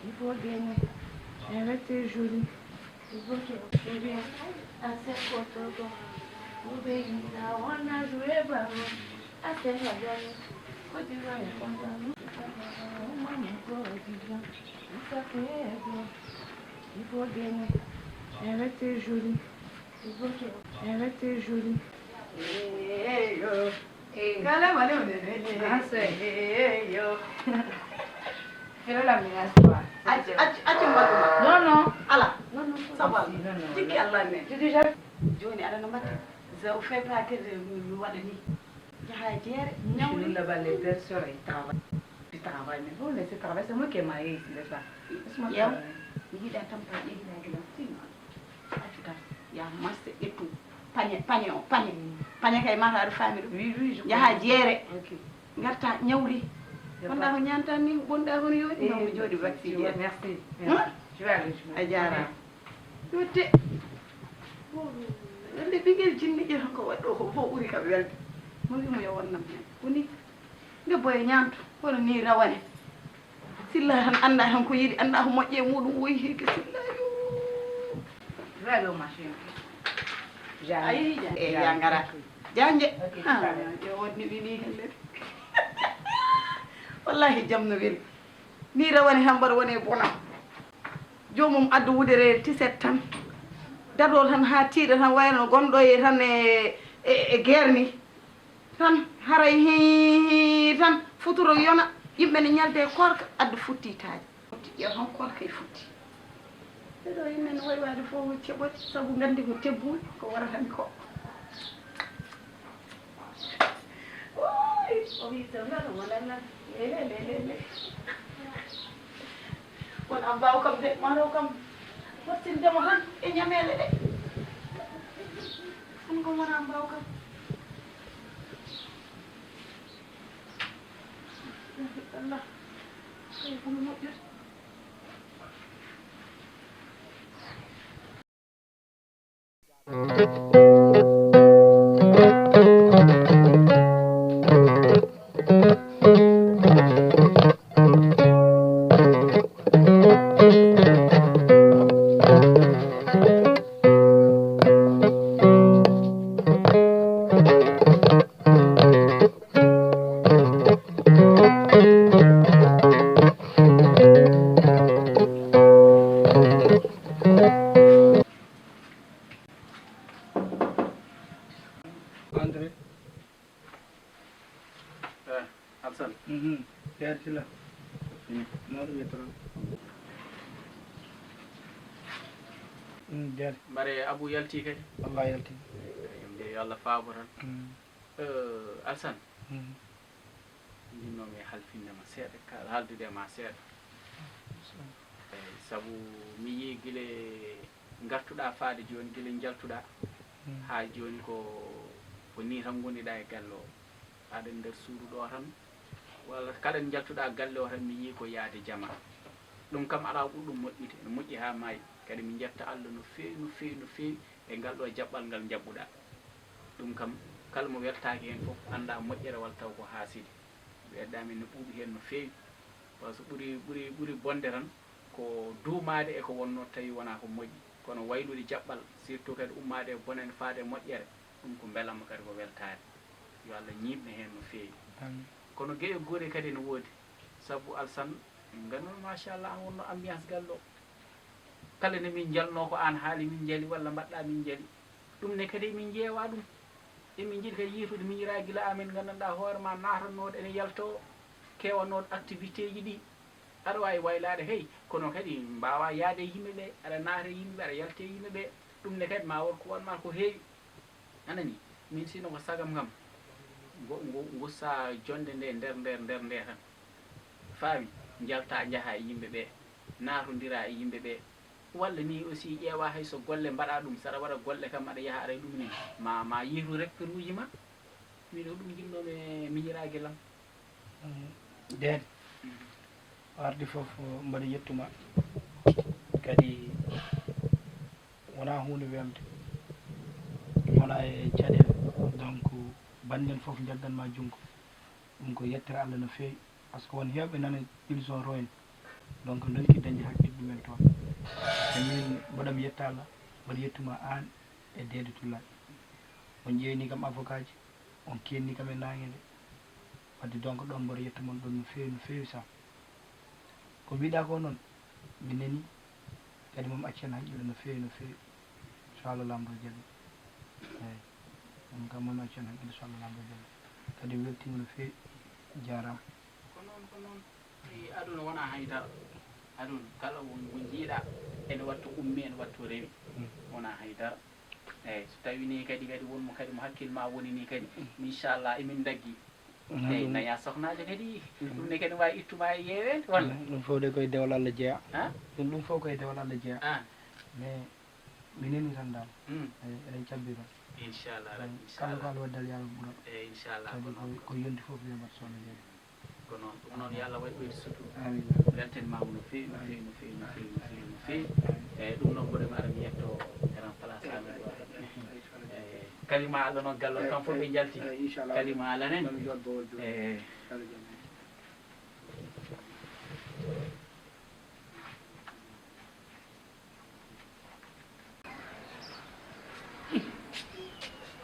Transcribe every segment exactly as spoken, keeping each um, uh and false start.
Il faut gagner. Elle était jolie. Il faut que je vienne à ses photos. Au pays, là, on a joué ballon. À ses ballons. Côté là, on est content. Il faut gagner. Elle était jolie. Il faut que... Elle était jolie. Hey, yo. Eh. Kala wale wale wale. Ah, c'est... Eh, yo. Felo la mina swa. Aci, aci, aci mbaluma. Non, non. Ala. Non, non, ça va. Non, non. Tiki Allah ne. Tu déjà... Joni ala no mbatte. Je vous fais pas que de mi waɗa ni. Jaha jeere. Nyawli. Là-bas, les belles sœurs, elles travaillent. Tu travailles, mais bon, laissez travailler. C'est moi qui ai marié ici, n'est-ce pas? Laisse-moi travailler. Mi yiɗa tan pa ƴeehiɗa gila. Accu tan. Ya marché ƴettu. Pañe, pañe o, pañe. Pañe kay mata aɗa faami ɗum. Oui, oui, je... Yaha jeere. Ok. Ngarta ñawli. Wonda ko ñanta ni, bonda hono yoni. Eh, non, mi jooɗi vaccine. Merci. Hmm? Je vais aller, je vais... A jaaraama. Yotte. Wonde ɓingel jinniɗo tan ko waɗɗo ko fof ɓuri kam welde. Mo wimo yo wonnam hen. Woni nde boye ñaantu, kono ni rawane. Silla tan annda tan ko yiɗi, annda ko moƴƴi e muɗum, woyi heke silla yo. Rago machin. Ayi, ja-, e ya ngara. Janje. Ah, yo wonni wini helle. Wallahi jam no weli. Ni rawane tan mbaɗa woni e bona. Joomum addu wudere tiset tan. Dadol tan haa tiiɗa tan wayno gonɗo e tan e, e, e guerre ni. Tan haray hi, hi tan futuro yona, yimɓe ne ñalde e koorka, addu futtitaaji. Futti, ƴeew tan koorka e futti. Ɓeɗo yimɓe ne waywaade fof ceɓori, sabu nganndi ko tebbuɓe, ko warata mi ko. Oy, o wi so ngano mo nan nan. Le, le, le, le, le. Won am mbaw kam de, maro kam. Wattindemo tan e ñameele ɗe. Ɗum ko wona mbaw kam. Allah. Ay, kono moƴƴude. André. Eh, Alsan. Mhm. Jaari Sila. Fini. Mawɗo wi tan. Mm, jaari. Mbare Abou yalti kadi? Wallah yalti. Eyi, mbiye yo Allah faabo tan. Mm. Eh, Alsan. Mhm. Njinnoomi e halfinde ma seeɗa, ka-, haaldude e ma seeɗa. Eyi, sabu mi yii gila ngartuɗaa faade jooni, gila njaltuɗaa, mm, haa jooni ko, ko nii tan ngoniɗaa e galle o. Aɗen nder suudu ɗo tan, walla kala njaltuɗaa galle o tan, mi yii ko yaade jama. Ɗum kam alaa ko ɓuri ɗum moƴƴude, no moƴƴi haa maayi. Kadi mi njetta Allah no feewi, no feewi, no feewi. e ngal ɗo jaɓɓal ngal njaɓɓuɗaa. Ɗum kam, kala mo weltaaki heen fof, annda moƴƴere walla taw ko haasidi. Ɓe eddamin no ɓuuɓi heen no feewi. Parce que ɓuri, ɓuri, ɓuri bonde tan ko duumaade e ko wonnoo tawi wonaa ko moƴƴi. Kono waylude jaɓɓal, surtout kadi ummaade e bonande faade e moƴƴere, ɗum ko mbelamma kadi ko weltaare. Yo Allah ñiiɓne heen no feewi. Amiin. Kono geɗe goɗɗe kadi ene woodi. Sabu Alsan, min ngannduno machallah an wonno ambiance galle o. Kala nde min njalno ko an haali min njali walla mbaɗɗa min njali. Ɗum ne kadi emin njeewa ɗum. Emin njiɗi kadi yiitude miñiraaji gila amen nganndanɗaa hoore ma naatannooɗo ene yaltoo, keewannooɗo activité ji ɗi. Aɗa waawi waylaade kay, kono kadi mbaawa yaade e yimɓe ɓe, aɗa naata e yimɓe ɓe, aɗa yalta e yimɓe ɓe. Ɗum ne kadi ma won ko won ma ko heewi. A nanii? Min sino ko sagam kam, ngo, ngo, ngo sa jonde nde nder, nder, nder nde tan. Faami? Njalta njaha e yimɓe ɓe, naatondira e yimɓe ɓe. Walla ni aussi ƴeewa hay so golle mbaɗa ɗum, saɗa waɗa golle kam aɗa yaha aɗa ɗum ni. Ma, ma yiitu recteur uji ma. Min ko ɗum jinnomi e miñiraaji lam. Deede. Arde fof mbaɗa yettuma. Kadi wonaa huunde wemde. Wonaa e caɗeele. Donc bannge en fof njaggan ma junngo. Ɗum ko yettere Allah no feewi. Par ce que won heewɓe nana ils sont royne. Donc ndonki dañde hakkille ɗumen toon. E min mbaɗam yetta Allah, mbaɗa yettuma aan e Deede Tullaay. On ƴeewni kam avocat ji, on keenni kam e naange nde. Wadde donc ɗoon mboɗo yetta mon ɗoon no feewi, no feewi sah. Ko mbiɗa ko noon, mi nani, kadi moom accen hakkille no feewi, no feewi. So Allah Laamɗo jaɓi. Eeyi. Ɗum kam moom accen hakkille so Allah Laamɗo jaɓi. Kadi mi weltiima no feewi. Jaaraama. Ko noon, ko noon. Eyi, aduna wonaa hay dara. Aduna kala ko, ko njiiɗaa ene wattu ummi, ene wattu rewi. Wonaa hay dara. Eeyi, so tawii ni kadi, kadi won mo kadi mo hakkille ma woni ni kadi, inchallah emin ndaggi. Eeyi, ɗum naya sohnaajo kadi, ɗum ne kadi waawi ittuma e yeeweende walla? Ɗum fof de koye dewal Allah jeyaa. Han? Ɗum, ɗum fof koye dewal Allah jeyaa. An? Mais mi neni tan dal. Hmm. Eeyi, eɗen cabbi tan. Inchallah Rabbi, kala ko inchallah. Allah waddi dal, yo Allah ɓural. Eeyi, inchallah, kadi ko noon. Ko, ko yonti fof weeɓat so Allah jaɓi. Ko noon, ɗum noon yo Allah waɗ ɓeydu sutura. Amiin. Weltanima mo no feewi, no feewi, no feewi, no feewi, no feewi, no feewi. Eeyi, ɗum noon mboɗo mi ara mi yetto grand place amen ɗo. Eeyi, kalima Allah noon galle o kam fof ɓe njalti. Eeyi, inchallah. Kalima Allah nen. Eeyi.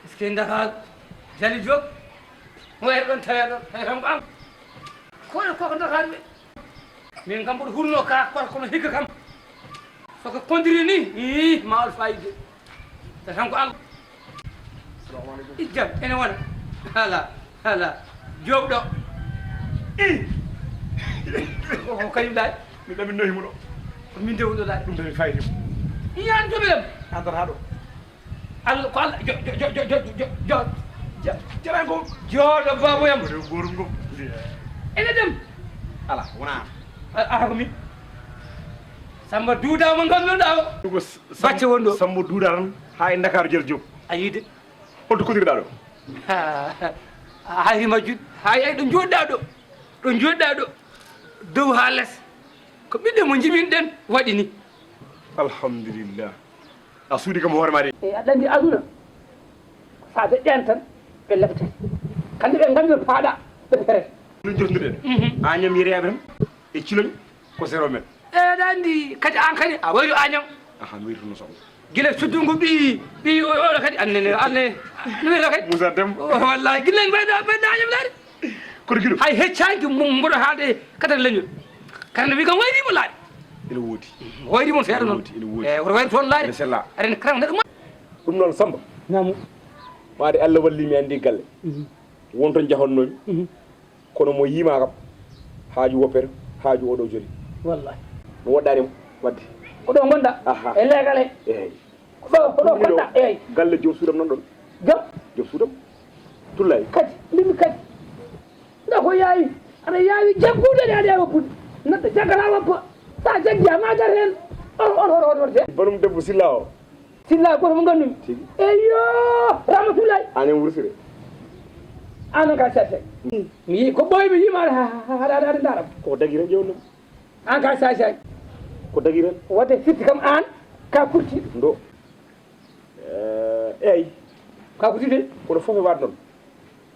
Est-ce que Ndakaaru? Jali Diop? Mo er ɗon tawe ɗon, tawe tan ko am. Kono koko Ndakaaru ɓe. Min kam mboɗo hurno ka, kono, kono hikka kam. Soko kondiri ni, ii, ma wal fayida. Tawe tan ko am. Salamu aleykum. Ijjam, ene wona. Hala, hala. Joom ɗo. I. Ko, ko kañum ɗaay? Mi ɗaminnoyi mo ɗo. Ko min dewɗo ɗaay. Ɗum tan mi fayde mo. Iyan joɓe ɗam. Andata ɗo. Allah, ko Allah, jo, jo, jo, jo, jo, jo, jo, jo, jaraango. Jooɗo baaboyam. Ko rew goorum ngo. Ene dem. Ala, wona. A, a, ko min. Samba Duuda mo ngannduɗaa o. Ko s-, Sam-, bacce wonɗo. Samba Duuda tan, haa e Ndakaaru Jal Diop. A yii de. Holto kodirɗaa ɗo? Ha, a hayri majjude. Hay, ay ɗo jooɗɗaa ɗo. Ɗo jooɗɗaa ɗo. Dow haa les. Ko ɓiɓɓe mo njiminɗen waɗi ni. Alhamdulillah. A suuɗi kam hoore ma de. E aɗa anndi aduna. Sa deƴƴaani tan, ɓe lebte. Kamɓe ɓe nganndu ɓe paaɗa, ɓe pere. Ɗum jottuɗen. Mhm. Añam yereyaɓe tan. E ciloñ ko zéro mètre. E, aɗa anndi kadi an kadi a wayru Añam. Aha, mi wayruno soxna. Gila suddungu ɓii, ɓii o, oɗo kadi, anne, ne, anne, no wiyata kadi? Moussa Dem. O, wallahi, gila en mbayda, mbayda Añam laari. Kono giɗo. Hay heccaaki mo, mboɗo haalde kadi leñol. Kadi no wi kam wayri mo laari. Ene woodi. Wayri mo seeɗa noon. Ene woodi, ene woodi. E, woto wayru toon laari. Ene sella. Aɗa anndi kala neɗɗo ma. Ɗum noon Samba. Naam. Ɓaade Allah walli mi anndi galle. Mhm. Won toon jahannoomi. Mhm. Kono mo yiima kam, haaju woppere, haaju oɗo joli. Wallahi. Mi woɗɗaani mo, wadde. Ko ɗo ngonɗa? Aha. E leegal he. Eeyi. Ko ɗo, ko ɗo ngonɗa? Eeyi. Galle joom suudam nan ɗon. Joom? Joom suudam. Tullay. Kadi, mbimi kadi. Nda ko yaawi. Aɗa yaawi jaggude de, aɗa yaawi woppude. Neɗɗo jaggata woppa. Sa jaggi a maagat heen. Oto, oto, oto, oto, oto. Banum debbo Silla o. Silla gooto mo nganndumi. Tigi. Eyyo, Ramatullaay. Aan en wursire. Aan en ka saay saay. Mi yii ko ɓooyi mi yiima haɗa haɗa haɗa ndaara. Ko dagi tan ƴeewno. Aan ka saay saay. Ko dagi tan. Wadde firti kam aan ka kurti. Ndo. Eyi, ka ko tide, kono fof e waɗ noon.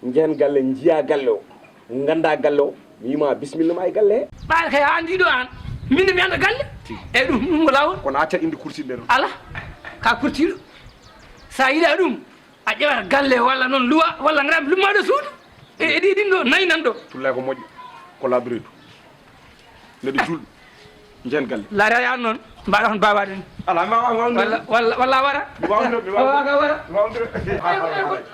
Njehen galle, njiya galle o, ngannda galle o, mi wima bisimilla ma e galle he. Ɓaade kay a anndi ɗo an, min mi annda galle. Tigi. Eyi ɗum, ɗum ko laawol. Kono a accat inde kursiɗe ɗo. Ala, ka kurtiɗo. Sa yiɗa ɗum, a ƴewata galle walla noon luwa, walla ngara lummaɗo suudu. E, e ɗi, ɗin ɗo, nayi nan ɗo. Tullay ko moƴƴo, collaboré du. Neɗɗo julɗo. Njehen galle. Laare a yahan noon, mbaɗa hon babaɗen. Ala, ma, ma, ma, walla, walla, walla a wara. Mi wawa, mi wawa. Wawa, a wara. Mi wawa.